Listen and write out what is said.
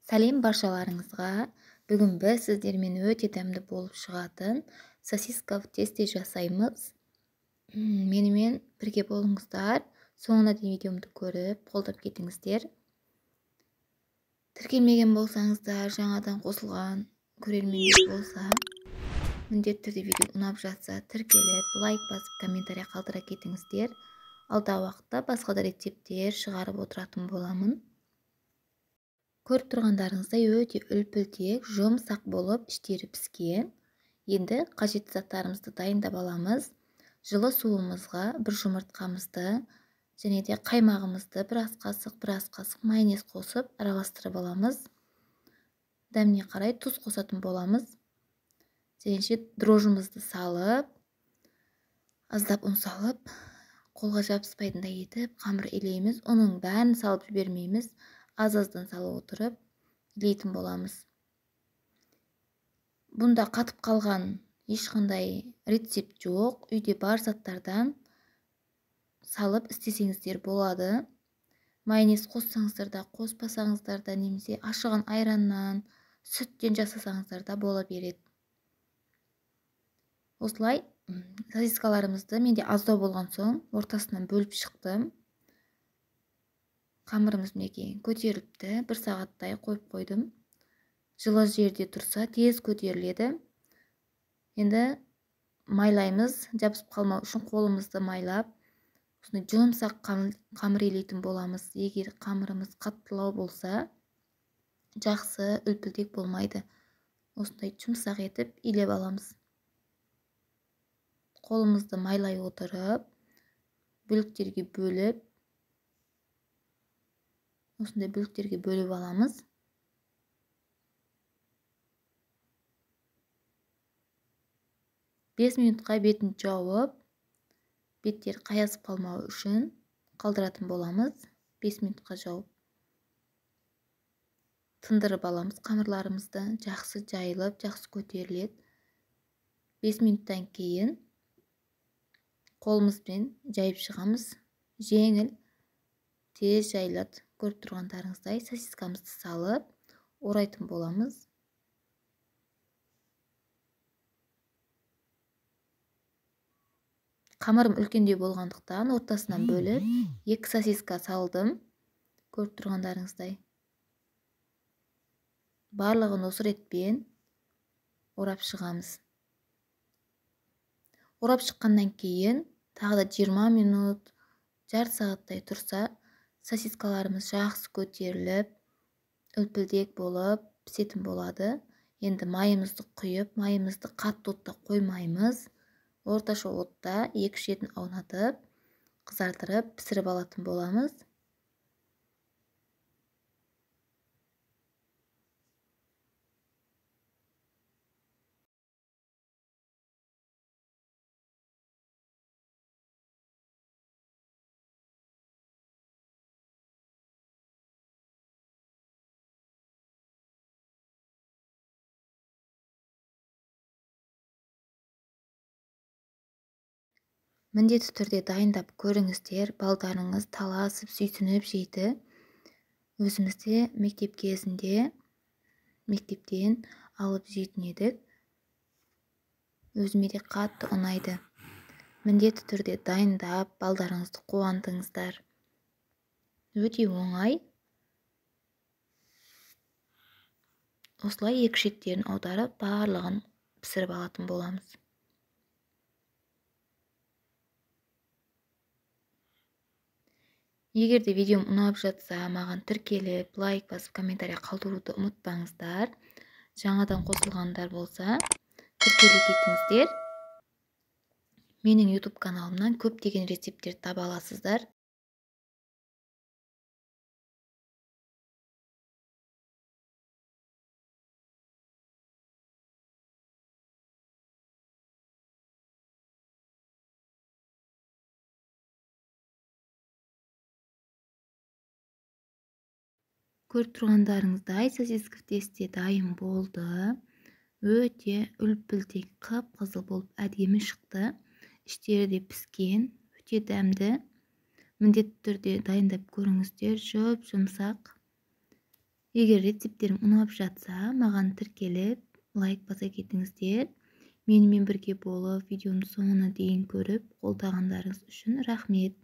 Сәлем баршаларыңызға. Бүгін біз сіздермен өте дәмді болып шығатын сосиска в тесте жасаймыз. Менімен бірге болыңыздар. Соңына дейін видеомды көріп, қолдап кетіңіздер. Тіркелмеген болсаңыздар, жаңадан қосылған көрермендер болса, міндетті түрде видео ұнап жатса, тіркеліп, лайк басып, комментарий қалдыра кетіңіздер. Алдағы уақытта басқа да рецепттер шығарып отыратын боламын. Көріп тұрғандарыңыздай өте үлпілтек, жұмсақ болып іштері піскен. Енді қажетті заттарымызды дайындап аламыз. Жылы суымызға бір жұмыртқамызды және де қаймағымызды бір ас қасық, бір ас қасық майонез қосып араластырып аламыз. Дәміне қарай тұз қосатын боламыз. Және дрожжымызды салып, аздап ұн салып, қолға жабыспайтындай етіп қамыр илейміз. Ұнның бәрін салып жібермейміз. Аз-аздан салып отырып илейтін боламыз. Бұнда қатып қалған ешқандай рецепт жоқ. Үйде бар заттардан салып істесеңіздер болады. Майонез қоссаңыздар да, қоспасаңыздар да, немесе ашыған айраннан, сүттен жасасаңыздар да бола береді. Осылай сосискаларымызды менде аздау болған соң ортасынан бөліп шықтым. Қамырымыз мінекей көтеріліпті, бір сағаттай қойып қойдым. Жылы жерде тұрса тез көтеріледі. Енді майлаймыз, жабысып қалмау үшін қолымызды майлап, осындай жұмсақ қамыр илейтін боламыз. Егер қамырымыз қаттылау болса, жақсы үлпілдек болмайды. Осындай жұмсақ етіп илеп аламыз. Қолымызды майлай отырып, бөліктерге бөліп, осындай бөліктерге бөліп аламыз. 5 минутқа бетін жауып, беттер қаясып қалмау үшін қалдыратын боламыз. 5 минутқа жауып тындырып аламыз қамырларымызды. Жақсы жайылып, жақсы көтеріледі. 5 минуттан кейін қолымызбен жайып шығамыз. Жеңіл, тез жайылады. Көріп тұрғандарыңыздай сосискамызды салып орайтын боламыз. Қамырым үлкендеу болғандықтан ортасынан бөліп 2 сосиска салдым. Көріп тұрғандарыңыздай. Барлығын осы ретпен орап шығамыз. Орап шыққаннан кейін тағы да 20 минут, жарты сағаттай тұрса, сосискаларымыз жақсы көтеріліп, үлпілдек болып пісетін болады. Енді майымызды құйып, майымызды қатты отта қоймаймыз. Орташа отта екі шетін аунатып, қызартырып, пісіріп алатын боламыз. Міндетті түрде дайындап көріңіздер, балдарыңыз таласып, сүйсініп жейді. Өзіміз де мектеп кезінде мектептен алып жейтін едік. Өзіме де қатты ұнайды. Міндетті түрде дайындап, балдарыңызды қуантыңыздар. Өте оңай. Осылай екі шеттерін аударып, барлығын пісіріп алатын боламыз. Егер де видеом ұнап жатса, маған тіркеліп, лайк басып, комментарий қалдыруды ұмытпаңыздар. Жаңадан қосылғандар болса, тіркеле кетіңіздер. Менің YouTube каналымнан көптеген рецепттер таба аласыздар. Көріп тұрғандарыңыздай сосиска в тесте дайын болды. Өте үлпілдек, қып-қызыл болып әдемі шықты. Іштері де піскен, өте дәмді. Міндетті түрде дайындап көріңіздер, жұп-жұмсақ. Егер рецепттерім ұнап жатса, маған тіркеліп, лайк баса кетіңіздер. Менімен бірге болып, видеоның соңына дейін көріп, қолдағандарыңыз үшін рахмет.